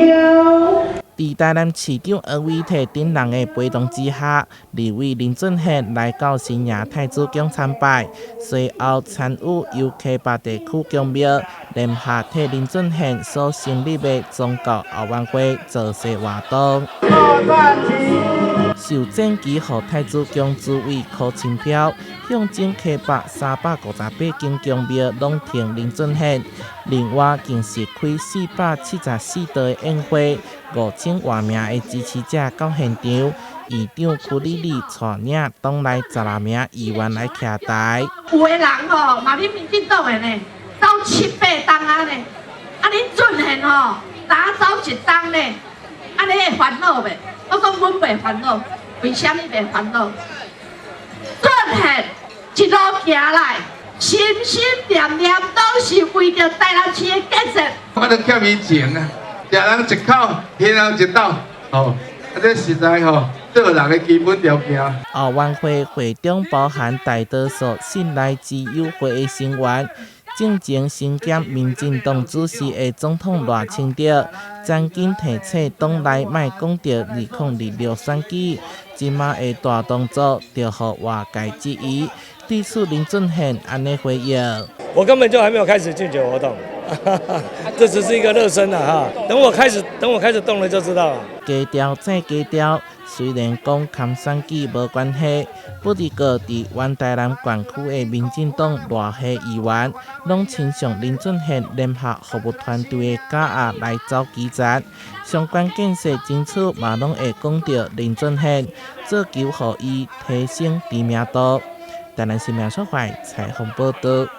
耀。佇台南市長柯偉哲等人的陪同之下，立委林俊憲來到新營太子宮參拜，隨後參與由溪北地區宮廟聯合替林俊憲所成立的宗教後援會造勢活動。受戰機予太子宮主委柯清標，象徵溪北358間宮廟攏挺林俊憲。另外，更是開474桌的宴會，5000外名的支持者到現場，議長區莉莉帶領黨內16名議員來徛台。有的人吼，嘛恁民進黨的呢，走七八冬啊呢，啊恁俊憲吼，焦走一冬呢，按呢會煩惱袂？我講阮袂煩惱，為啥物袂煩惱？俊憲一路行來，心心念念攏是為著台南市的建設。我都欠伊情啊，食人一口，還人一斗，吼，啊這實在吼，做人的基本條件。後援會會中包含大多數信賴之友會的成員，進前身兼民進黨主席的總統賴清德，曾經提醒黨內莫講著2026選舉，這馬的大動作就予外界質疑。對此林俊憲按呢回應：我根本就還沒有開始競選活動，這只是一個熱身啦哈。等我開始，等我開始動了就知道了。低調再低調，雖然講佮選舉無關係，不過佇原台南縣區的民進黨賴系議員，攏親像林俊憲聯合服務團隊的腳仔來走基層，相關建設爭取嘛攏會講著林俊憲，做求予伊提升知名度。台南新聞協會採訪報導。